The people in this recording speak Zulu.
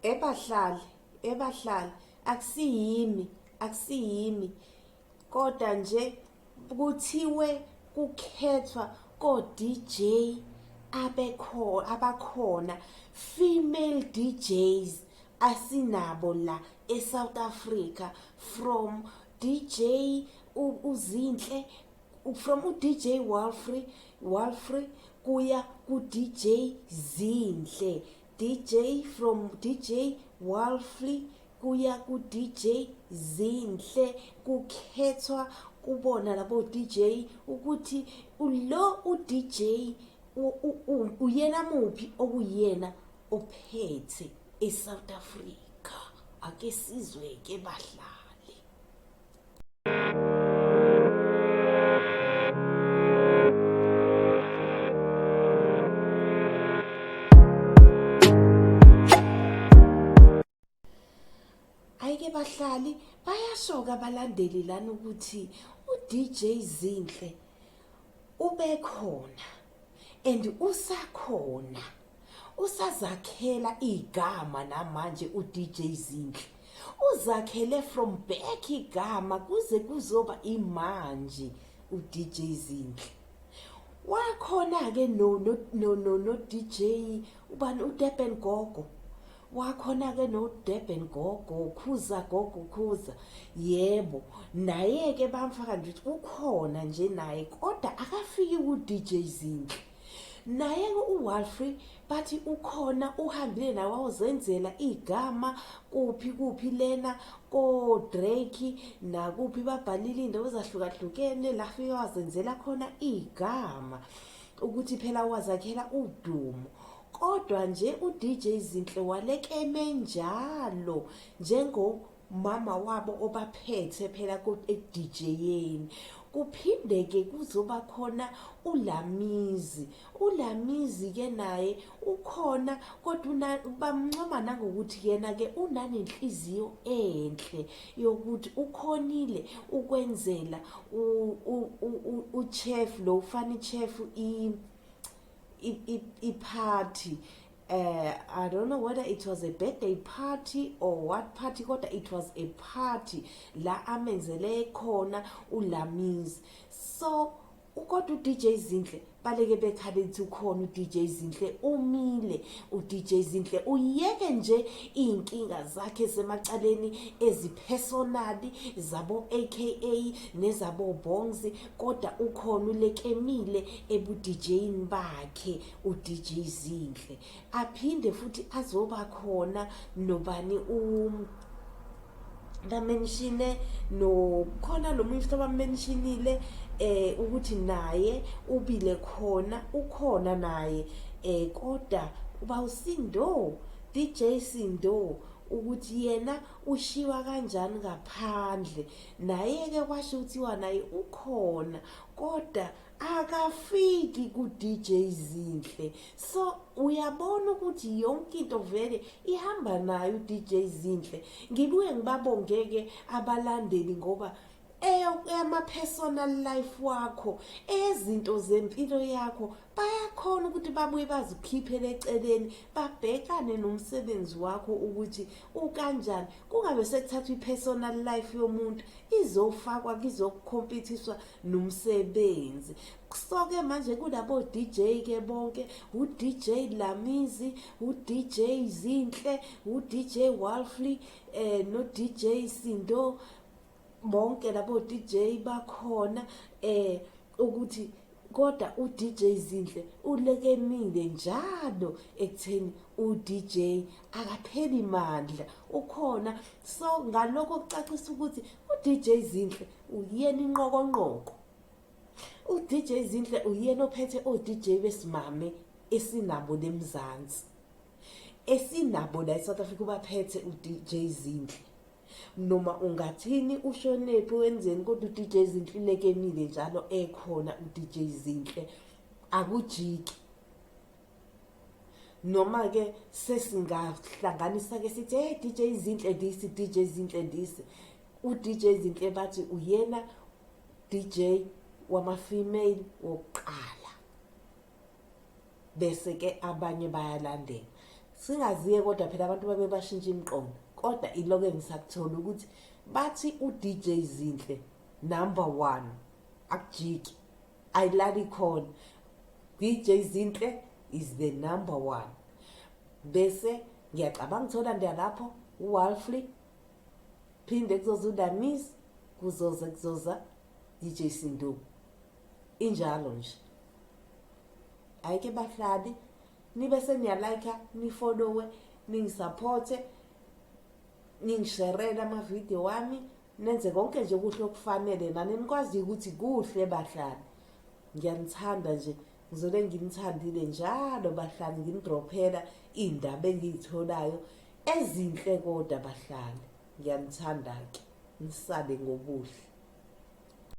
Ebahlali, ebahlali, akusiyimi, akusiyimi. Kodwa nje kuthiwe kukhethwa ko-DJ abekho abakhona female DJs asinabo la eSouth Africa from DJ uZinhle from uDJ Walfrey Walfrey kuya kuDJ Zinhle DJ from DJ Walfrey kuya kuDJ Zinhle kukhethwa kubona labo DJ ukuthi lo uDJ uyena muphi okuyena ophethe eSouth Africa ake sizwe ke bahlali. Ayike bahlali bayasho-ke abalandeli lana ukuthi uDJ Zinhle ubekhona and usakhona usazakhela igama namanje uDJ Zinhle uzakhele from back igama kuze kuzoba imanje uDJ Zinhle wakhona ke no no no no, no DJ ubani uDurban Gogo wakhona ke no Durban Gogo khuza gogo khuza yebo naye ke bamfaka nje ukuthi ukhona nje naye kodwa akafiki ku DJ Zinhle Naye-ke uWalfrey bathi ukhona uhambile naye wawuzenzela igama kuphi kuphi lena ko-Drake nakuphi babhalile iy'ndawo ezahlukahlukene la fike wazenzela khona igama ukuthi phela wazakhela udumo kodwa nje uDJ Zinhle walekeme njalo njengo mama wabo obaphethe phela ekudijeyeni kuphinde ke kuzoba khona uLamizi uLamizi ke naye ukhona kodwa bamncoma nangokuthi yena ke unanenhliziyo enhle yokuthi ukhonile ukwenzela uchef lo funny chef i i-party I don't know whether it was a birthday party or what party kodwa it was a party la amenzele khona uLamizi so kodwa uDJ Zinhle baleke bekhala ethi ukhona uDJ Zinhle umile uDJ Zinhle uyeke nje izinkinga zakhe zemacaleni ezipersonal zabo AKA nezabo Bongs kodwa ukhona ulekemile ebuDJini bakhe uDJ Zinhle aphinde futhi azoba khona nobani u bamenshine no khona lo munye futhi abamenshinile eh ukuthi naye ubile khona ukhona naye eh kodwa uba uSindo DJ Sindo ukuthi yena ushiwa kanjani ngaphandle naye ke kwasho kuthiwa naye ukhona kodwa akafiki ku-DJ Zinhle so uyabona ukuthi yonke into vele ihamba nayo uDJ Zinhle ngibuye ngibabongeke abalandeli ngoba eyama-personal life wakho ezinto zempilo yakho bayakhona ukuthi babuye bazikhiphele eceleni babhekane nomsebenzi wakho ukuthi ukanjani kungabe sekuthathwa i-personal life yomuntu izofakwa kizokukhompithiswa nomsebenzi so-ke manje kulabo DJ ke bonke u-DJ Lamizi u-DJ Zinhle u-DJ Walfley eh no-DJ Sindo bonke labo DJ bakhona eh ukuthi kodwa uDJ Zinhle ulekemile njalo ekutheni uDJ akapheli mandla ukhona so ngalokho kucacisa ukuthi uDJ Zinhle uyena inqokonqoko uDJ Zinhle uyena ophethe oDJ besimame esinabo lemzansi esinabo la eSouth Africa ubaphethe uDJ Zinhle noma ungathini ushonephi wenzeni kodwa uDJ Zinhle ulekenile njalo ekhona uDJ Zinhle akujiki noma ke sesingahlanganisa ke sithi hey DJ Zinhle this DJ Zinhle this uDJ Zinhle bathi uyena DJ wama female wokuqala bese ke abanye bayalandela. Singaziye kodwa phela abantu babe bashintsha imiqondo. Kodwa iloko engisakuthola ukuthi bathi uDJ Zinhle number 1 akujiki ayilali khona. DJ Zinhle is the number 1. Bese ngiyacabanga ngithola ndiyalapho uWalfrey phinde kuzoza uDamis kuzoza kuzoza DJ Sindu. Injalo nje. Ayike bahlali nibe seniyalayikha nifollowe ningisapothe ningisherele amavidiyo wami nenze konke nje okuhle okufanele nani nikwaziyo ukuthi kuhle bahlali ngiyanithanda nje ngizobe nginithandile njalo bahlali nginidrophela iy'ndaba engiy'tholayo ezinhle kodwa bahlali ngiyanithanda-ke nisale ngobuhle.